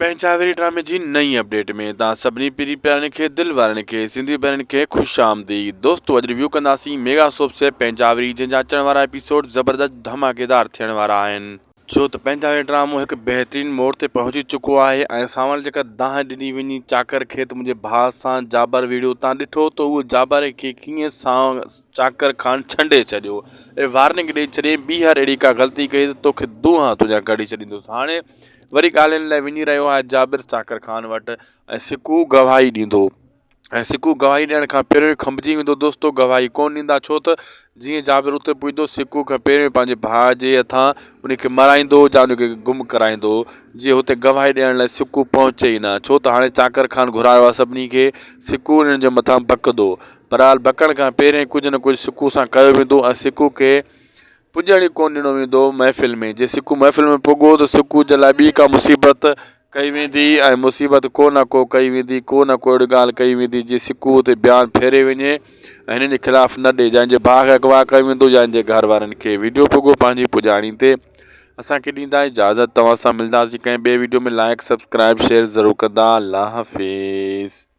پنهنجا ڊرامي جي نئين اپڊيٽ ۾ توهان سڀني پرين پيارن کي دل وارن کي سنڌي ڀائرن کي خوش آمديد دوستو اڄ ريويو ڪنداسين ميگا سوپ سي پنهنجاوري جنهن جا اچڻ وارا ايپيسوڊ زبردست ڌماڪيدار ٿيڻ وارا آهن. ڇو ته پنهنجاوري ڊرامو هڪ بهترين موڙ تي پهچي چڪو آهي ۽ سانول جيڪا دانهن ڏني وڃي چاڪر کي ته منهنجي ڀاء سان جابر ويڙهيو تان ڏٺو ته اهو جابر کي ڪيئن سان چاڪر خان ڇنڊي ڇڏيو ۽ وارننگ ڏئي ڇڏي ٻيهر اهڙي ڪا غلطي ڪئي ته توکي دونهان تنهنجا ڪڍي ڇڏيندس هاڻي وري ڳالهين لاء وڃي رهيو آهي جابر چاڪر خان وٽ ۽ سڪو گواهي ڏيندو ۽ سڪو گواهي ڏيڻ کان پهريون ئي کنڀجي ويندو دوستو گواهي ڪونه ڏيندا ڇو ته جيئن جابر اتي پڄندو سڪو کان پهريون پنهنجي ڀاء جي هٿان ان کي مارائيندو يا ان کي گم ڪرائيندو جيئن هتي گواهي ڏيڻ لاء سڪو پهچي ئي نه ڇو ته هاڻي چاڪر خان گهرايو آهي سڀني کي سڪو انهن جي مٿان بڪندو بهرحال بڪڻ کان پهرين ڪجهه نه ڪجهه سڪو سان ڪيو ويندو ۽ سڪو کي پڄڻ ئي ڪونه ڏنو ويندو محفل ۾، جي سڪو محفل ۾ پڳو ته سڪو جي لاء ٻي ڪا مصيبت ڪئي ويندي ۽ مصيبت ڪو نه ڪو ڪئي ويندي، ڪو نه ڪو اهڙي ڳالهه ڪئي ويندي جي سڪو اتي بيان ڦيري وڃي ۽ هنن جي خلاف نه ڏي يا هن جي ڀاء کي اغوا ڪيو ويندو يا هن جي گهر وارن کي. ويڊيو پڳو پنهنجي پڄاڻي تي اسان کي ڏيندا اجازت توهان سان ملنداسين ڪنهن ٻئي ويڊيو ۾ لائيڪ سبسڪرائيب شيئر ضرور ڪندا الله حافظ.